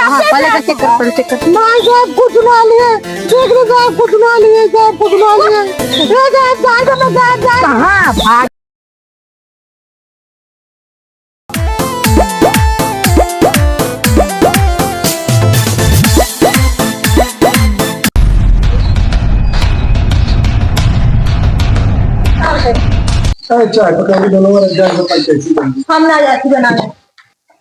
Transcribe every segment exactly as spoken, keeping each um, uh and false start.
हाँ, पहले कर, चेक कर, पहले चेक कर। नहीं साहब, कुछ ना लिए। देख लो साहब, कुछ ना लिए, साहब, कुछ ना लिए। ए साहब, जाए दो ना, साहब, जाए। कहाँ भाग? अरे चाय पकौड़ी बनावा, रख जाए तो पंचायती बन। हम ना जाती बनावे,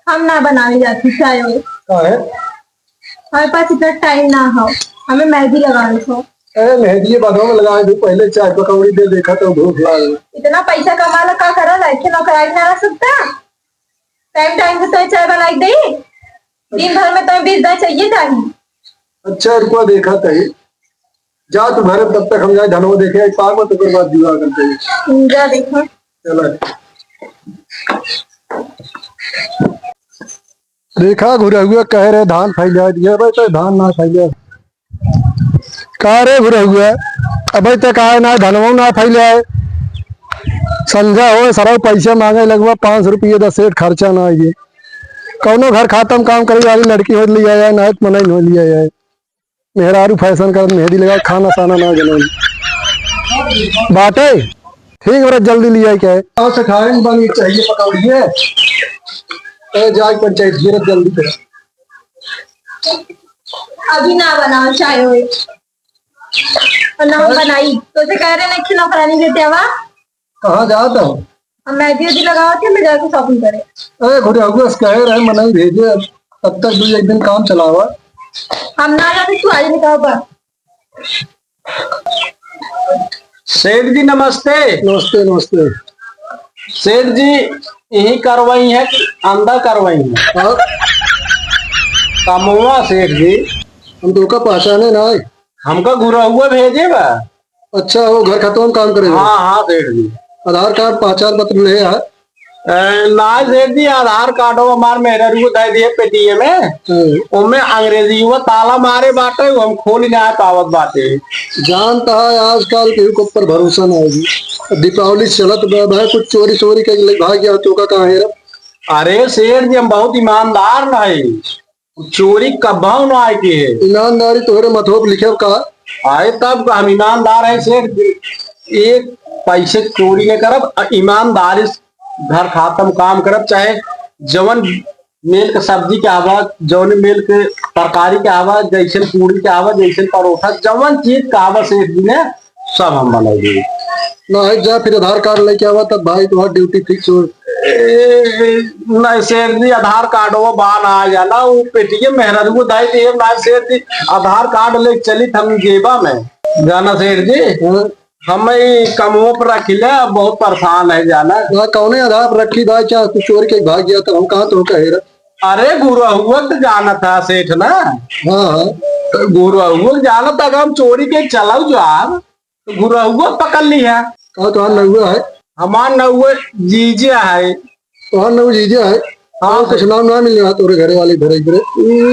हम ना बनावे जाती चाय वाय। का है? हमारे पास इतना टाइम ना हो, हमें मेहंदी लगावे को। अरे मेहंदी बाद में लगावे दो, पहले चाय पकौड़ी दे, देखा तो भूख लाग। इतना पैसा कमा ला, का करल है? कि नौकरानी ना रख सकता? टाइम टाइम से तो चाय बनाई दे, दिन भर में तो बीस दाई चाहिए चाही। अच्छा रुको, देखा तही, जा तू घर, तब तक हम जाए धनवा देखे आई पार में, तो ओकर बाद जुगाड़ करते हैं। जा देखो। चला। देखा घुरहुआ कहे रहे धान फैला दिए, भाई तो धान ना फैला। का रे घुरहुआ, अबे तक आए ना, धनवा ना फैला है। संझा हो, सरऊ पैसे मांगे लगवा, पाँच सौ रुपये दा सेठ, खर्चा ना आइए। कौनो घर खातम काम करे वाली लड़की हो लिया जाए, ना तो मनई हो लिया जाए। मेहरारू फैशन कर मेहंदी लगा, खाना साना ना जने। बाटे ठीक बड़ा जल्दी लिया क्या है? और से खाए बनी चाहिए पकौड़िए। ए, जाए पंचायत गिरत जल्दी कर। अभी ना बनाओ चाय होए। और ना हम बनाई। तो से कह रहे ना कि नौकरानी देते हवा। कहाँ जात हो? हम मेहंदी उहंदी लगावत है, मैं जाके shopping करे। अरे घुरहुआ से कहे रहे मनई भेजे, तब तक दू एक दिन काम चलावा। हम ना जाते, तू आज निकाल बा। सेठ जी नमस्ते। नमस्ते, नमस्ते। सेठ जी, यही करवाई है कि अंदर करवाई है? हाँ? कमवा सेठ जी। हम तो का पहचाने ना है। हमका घुरहुआ भेजे बा। अच्छा, वो घर खातवा में काम करे बा? हाँ, हाँ, सेठ जी। आधार कार्ड, पहचान पत्र ले आ? ए, ना सेठ जी, आधार कार्ड हो हमार मेहरारू दे दिए पेटिये में। हम्म। ओमे अंग्रेजी वो ताला मारे बाटे, वो हम खोल ना पावत बाटे। जानता है, आजकल केहू के ऊपर भरोसा ना होगी। दीपावली चलत बा, भाई, कुछ चोरी चोरी के ले भाग गया, तो का कहाँ है रे? अरे सेठ जी, हम बहुत ईमानदार नहीं। चोरी कब्बहू ना आए के है। ईमानदारी तोहरे मथवा पे लिखे का? आए तब हम ईमानदार है सेठ, एक पैसे चोरी नहीं करब, आ ईमानदारी से घर खातम काम करब, चाहे जवन मेल के सब्जी के आवा, जवन मेल के तरकारी के आवा, जैसन पूड़ी के आवा, जैसन परोठा, जवन चीज के आवा सेठ जी ने सब हम बनाई देई। ना, हट जा, फिर आधार कार्ड लेके आवा, तब भाई तुम्हार ड्यूटी फिक्स हो। ए, नहीं सेठ जी, आधार कार्ड वो बा ना आ जाला, वो पेटिये मेहरारू को दाई दिए ना सेठ जी, आधार कार्ड ले चली हम जेबा में। जाना सेठ जी, हाँ। हम ई कमवो पर रखिले, बहुत परेशान है जाना। ना, कौने आधार पर रखी भाई, क्या तू चोरी के भाग गया तो हम कहाँ तो कहे रहे? अरे गुरहुआ तो जाना था सेठ ना। हाँ, हाँ। गुरहुआ जाना था, अगर हम चोरी के चलाऊ जो आप तो गुरहुआ पकड़ ली है। का तोहार नौआ है? हमार नौआ जीजा है। तोहार नौआ जीजा है? हाँ। और कुछ नाम ना मिले है तोरे घरे वाले घरे घरे?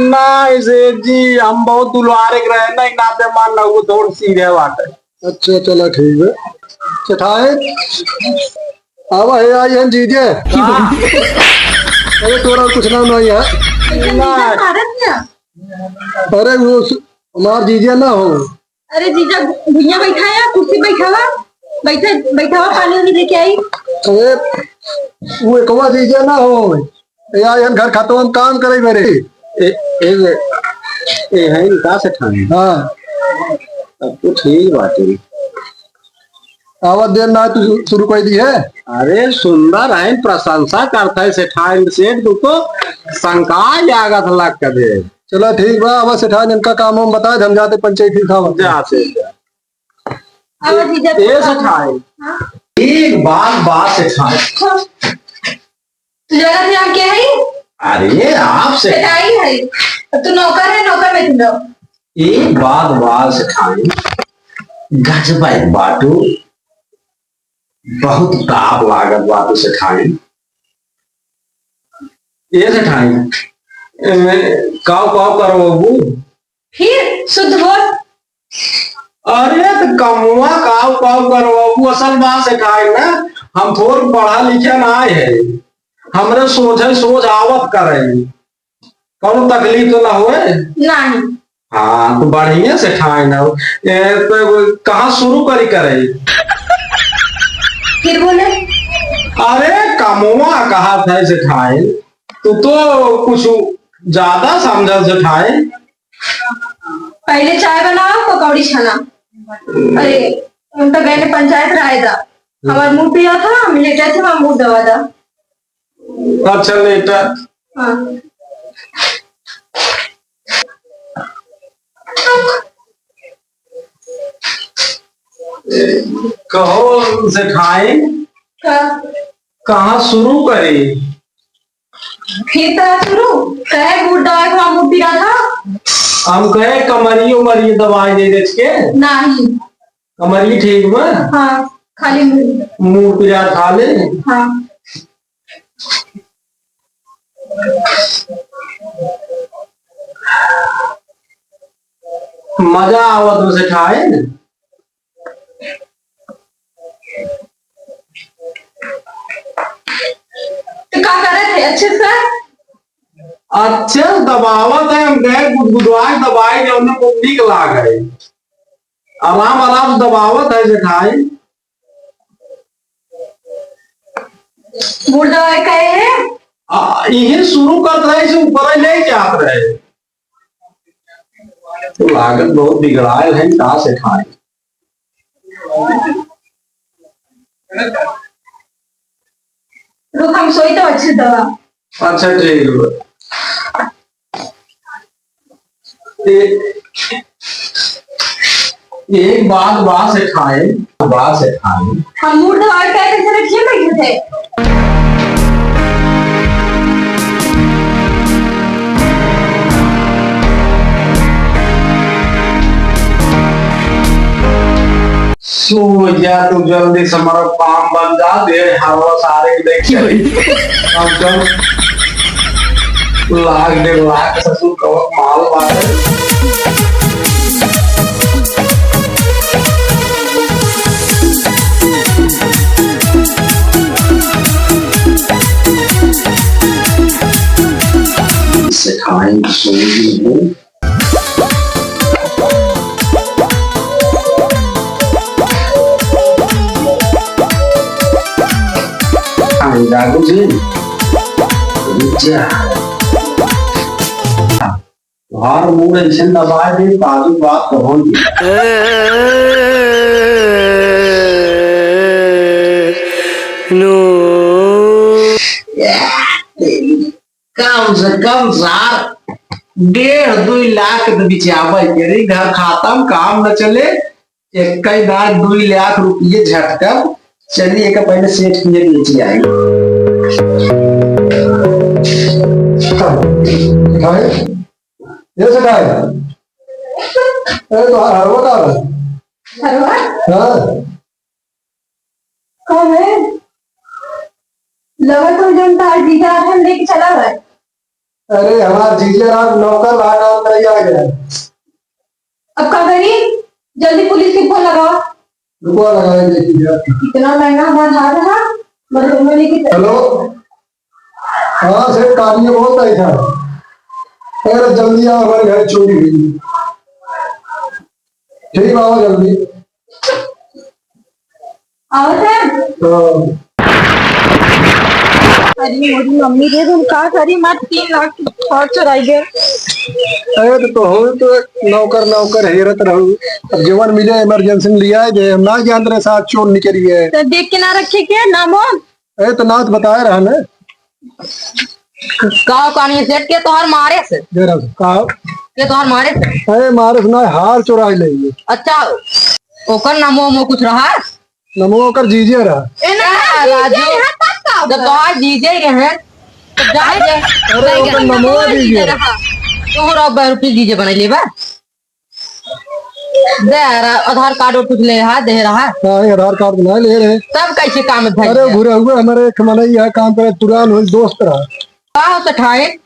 ना, ऐसे जी, हम बहुत दुलारे के रहे ना, नाते हमार नौआ थोड़ सीधे बाटे। अच्छा, चला ठीक है। सेठाए, आवा है, आई हम जीजे। हाँ। अरे तोरा कुछ नाम नहीं है? ना। अरे वो सु-, हमार जीजे ना हो। अरे जीजा, भुइयां बैठा है, कुर्सी बैठावा, बैठे, बैठावा, पानी उनी लेके आई। अरे, वो एकवा जीजा ना हो, या एहन घर खातवा में काम करे मेरे। ए, ए, ए, है इनका से खाए। हाँ। तब तो ठीक बात है। आवत देर ना तू शुरू कर दी है। अरे सुंदर है, प्रशंसा करता है सेठाइन, सेठ तू तो शंका जागत लग कर दे। चला ठीक बा, अब सेठाइन इनका काम हम बता दे, हम जाते पंचायती खावा। जा से जा। अब जीजा ए सेठाइन। हाँ? एक बात, बात सेठाइन। हाँ। तू जाना थे हम क्या है? अरे आप से सेठाइन है। अब तू नौकर है, नौकर में तू रहो। एक बात, बात सेठाइन। गजब है बाटू। बहुत ताप लागत बाटू सेठाइन। ए सेठाइन, ए, काव काव करवाबू? फिर शुद्ध बोल। अरे तो कमवा काव काव करवाबू? असल बात सेठाइन ना, हम थोड़ पढ़ा लिखे ना आए हैं, हमरे सोझे सोझ आवत करे। कौनो तकलीफ तो ना होए? नहीं। हाँ, तो बढ़िया सेठाइन हो। ए, तो कहाँ शुरू करी करे? फिर बोले? अरे, कमवा कहा था सेठाइन, तू तो कुछ ज्यादा समझल सेठाइन। पहले चाय बनाओ, पकौड़ी छाना। अरे, हम तो गए ने पंचायत राय दा। हमार मुंह पिया था, हम लेटे थे, हमार मुंह दवा दा। अच्छा, लेटा। हाँ। कहो सेठाइन, का? कहाँ शुरू करी? फिर तो शुरू कहे, बूढ़ दवाई को हम पीरा था। हम कहे कमरियो मरियो दवाई दे दे के। नहीं। कमरियो ठीक बा? हाँ, खाली मुंह। मुंह पिरा खा ले। हाँ। मजा आवत उसे खाए न। तो का करत है? अच्छे से? अच्छे से दबावत है, हम गए गुदगुदवाए दबाए, जो उन्हें को नीक लाग है। आराम आराम से दबावत है जेठाई। बूढ़ दवाई कहे है? आ, इहे शुरू करत रहे से ऊपर ले जात रहे। तो लागत बहुत बिगड़ायल है, का सेठाई? रुक, हम सोई तो अच्छे दवा। अच्छा, ठीक बा। ए-, एक बात बा सेठाई, बा सेठाई। हम मूड दवा के कैसे रखिए बैठे थे? सो जा तू जल्दी से, हमारा काम बन जा, दे हरवा सारे के देख के। कम से कम लाख डेढ़ लाख ससुर कवक माल बाटे। सिखाएं, सुन लीजिए। हाँ, जागो जी। रुक जा। तोहार मूड ऐसे दबाए दे, ताजू बात कहूँ जी। नो। कम से कम सार डेढ़ दुई लाख तो बिचावे के रही, घर खाता में काम न चले, एक ही बार दुई लाख रुपये झटकब, चलिए एक पहले सेठ किए बेच आई। भाई, ये से भाई, अरे तो हर हरवा का है? हरवा? हाँ। कौन है? लगा तो जौन तार जीजा रहन लेके चला गए। अरे हमार जीजा रात नौकर रहा, काम करे आ गया। अब का करी? जल्दी पुलिस के फोन लगाओ। रुको लगाए देखी जा। इतना महंगा हमार हार रहा, मगर उन्होंने की हेलो, हाँ सेठ, कालिए बहुत आई था। अरे जल्दी आओ, हमारे घर चोरी हुई। ठीक बा, आओ जल्दी। आवत है? हाँ। अरे मोरी मम्मी रे, हम का करी, मार तीन लाख और चुराई गए। अरे तो तोहू तो नौकर नौकर हेरत रहू, अब जवन मिले इमरजेंसी में लिया दे, हम ना जानत रहे साथ चोर निकल गए। तो देख के ना रखे के नामो। अरे तो नाथ बताए रहा ना। का हो कहानी सेठ, के तोहार मारे से? दे रहा हूँ। का हो? के तोहार मारे से? अरे मारे से ना, हार चुराई ले ये। अच्छा, ओकर नामो मो कुछ रहा? नमो ओकर जीजे रहा। ए ना, का जीजे राजू? रहा तब का जब हुआ? तोहार जीजे ही रहे, तो जाए दे। अरे जाए ओकर दे। नमो नमो जीजे जीजे रहा। रहा। तोहरा बहरपी जीजे बनाई लेबा। दे रहा, आधार कार्ड और कुछ ले रहा, दे रहा। हाँ, ये आधार कार्ड बना ले रहे। तब कैसे काम धर अरे गया? घुरे हुए हमारे एक मनई यहाँ काम करे, पुरान हो दोस्त रहा। का हो सेठाइन?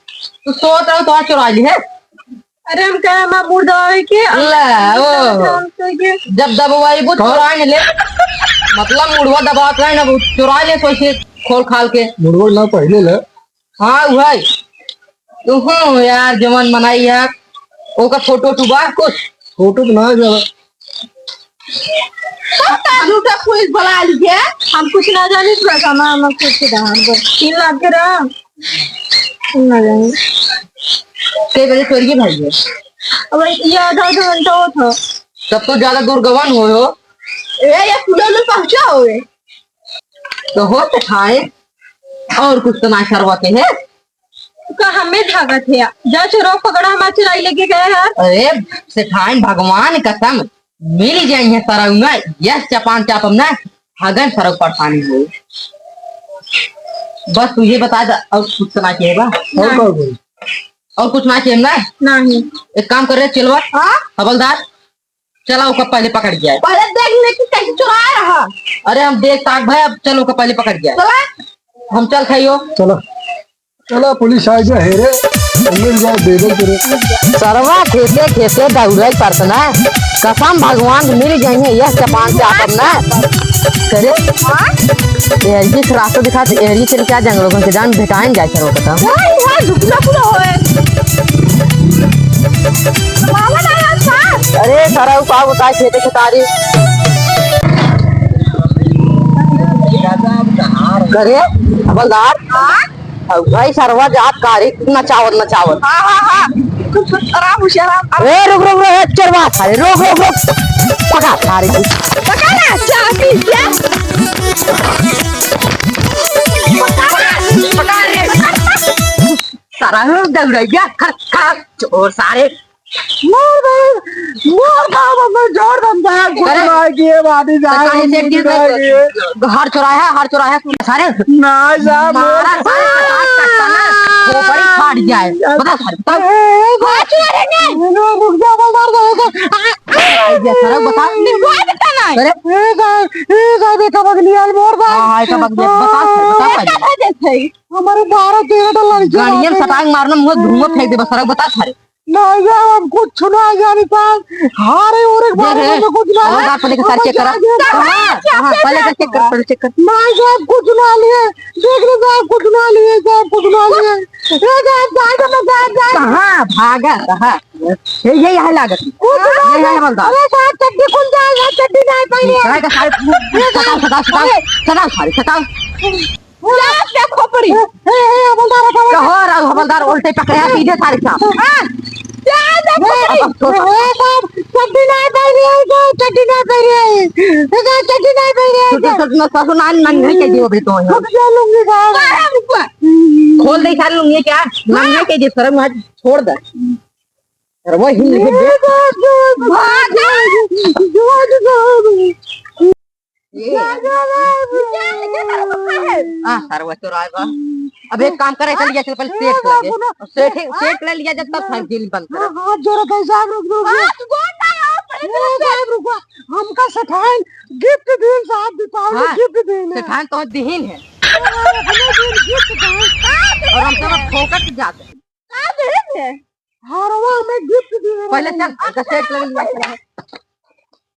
तू सोत रहो, तोहार चोराइ लिहे। अरे हम कहे हमार मुर्दा है कि ले, ओ। हम कहे कि जब दबवाइबू, का? चोराइ ले। मतलब मुड़वा दबावत रहे ना, चोराइ ले सोइसे खोल खाल के। मुड़वा ना पहिले ले। हाँ, उहइ। तू हो यार, जवन मनाई है, ओका फोटो वोटो बा कुछ? फोटो तो ना है ज्यादा। सब का झूठा पुलिस बुला लिए, हम कुछ ना जानी, पूरा जमा हम कुछ के दहान को तीन लाख के रहा, हम ना जानी। कई बजे चोरी भाई है? अब ये आधा आधा घंटा हो था। तब तो ज्यादा दूर गवन हो हो। ए, ये पुलिस लोग पहुंचा होए। तो हो तो खाए, और कुछ तो ना करवा के है। का हमें भागत है? जा चोरवा पकड़ा, हमार चुराई लेके गए हैं। अरे सेठाइन, भगवान कसम, मिल जाइए सरऊ ना, यस चपान चापम ना, हगन सरऊ परेशानी हो। बस तू ये बता दे, और कुछ तो ना चाहिए बा? और नहीं। का बोल? और कुछ ना चाहिए ना? नहीं। एक काम कर रे, चलवा। हाँ? हवलदार, चला ओका पहले पकड़ गया है। पहले देख ले कि कैसे चुराया रहा। अरे हम देख ताक भाई, अब चल ओका पहले पकड़ गया है। चला। हम चल खाइयो। चला। चला पुलिस आ गया है रे। मिल जाए दे दे तेरे। सरवा खेते खेते दौड़े परतना। कसम भगवान मिल जाइए यह चपान से आप अपना। करे? हाँ? एहरी से रास्ता दिखा दे, एहरी चल के आ जंगलों के जान भेटाइन जाए सरवा पता। हाँ, हाँ, झुकना पूरा होए। बाबा ना यार, साथ। अरे सारा उ का बताए खेते खेतारी। करे, हवलदार। हाँ? अब भाई सरवा जात कारी नचावत नचावत। हाँ, हाँ, हाँ। कुछ, कुछ आराम, हुशियार आराम। ए, रुक, रुक, रुक, ए, चोरवा, अरे, रुक, रुक, रुक। पकड़, सारे की। पकड़ ना, चाबी क्या? पकड़, पकड़ रे। सारा लोग दौड़ गया, खड़, खड़, चोर सारे। मार दे, मार दे, मैं जोर दम दे, कुछ अरे, ना किए, बाटी तो जाए, काहे से कुछ किए ना भाई? किए। हर चौराहा, हर चौराहा, सारे। ना, साहब, मारा, सारे, कटा, कटा ना, खोपड़ी फाट जाए। बता, सारे, बता। ए, ए, ए, रुक जा, बता, बता, बता। ए, ए, ए, सारे, बता। ए, सारे, ए, सारे, बेटा, बगली वाले मोर बा। हाँ, हाँ, ए तो बगली, बता, सारे, बता, पहले। हमारे बारह तेरह ठो लड़के गाड़ियन बाटे। सटांग मारना, मुँह धुआं फेंक दे, बस, सारे, बता, सारे। नहीं यार, हम कुछ ना जानी साहब। हारे ओरे के बारे में तो कुछ ना। हवलदार, पहले के सारे चेक करा। कहाँ? कहाँ? पहले के चेक कर, पहले चेक कर। नहीं साहब, कुछ ना लिए। देख लो साहब, कुछ ना लिए साहब, कुछ ना लिए। ए साहब, साहब, साहब, साहब। कहाँ भागा रहा? ये, ये यहाँ लागत। कुछ ना ये है लिए। हवलदार। अरे साहब, चड्डी खुल जाएगा, चड्डी नहीं पहने। सारे का सारे, सटाओ, सटाओ, सटाओ, सटाओ सारे, सटाओ। जा, जा, खोपड़ी। ए, ए, ए, हवलदार, हवलदार। कहो, रहो, हवलदार, उल्टे पकड़े हैं, सीधे सारे साहब। हाँ, जा, जा, खोपड़ी। अब तो ए, ए, साहब, चड्डी ना पहनी है, साहब, चड्डी ना पहनी है। ए, साहब, चड्डी ना पहनी है, छोटे, साहब। छोटे, ना, सासू, ना, ना, नहीं कह दियो अभी तो यहाँ। रुक जा, लुंगी साहब। साहब, रुको। खोल दे सारे लुंगी क्या? ना, नहीं कह दियो, शर्म आज छोड़ दे। अरे वो हिल के देख। भाग। ये। आ, सरवा चोराए बा। अब एक काम करे, चल, ये चल, पहले सेठ लगे। और सेठ, सेठ ले लिया जब तब हम जेल बंद करे। हाँ, हाँ, जोर से साहब, रुक, रुक, रुक। हाथ गोड़ ना आओ, पहले ए, साहब, रुको। हमका सेठाइन गिफ्ट दीन साहब, दीपावली हाँ, गिफ्ट दीन है। सेठाइन तो दीन है। हाँ, हमें दीन गिफ्ट दीन। और हम सब फोकट जाते हैं। का दीन है? हरवा हमें गिफ्ट दीन है। पहले चल, इनका सेठ लगे लिया चल।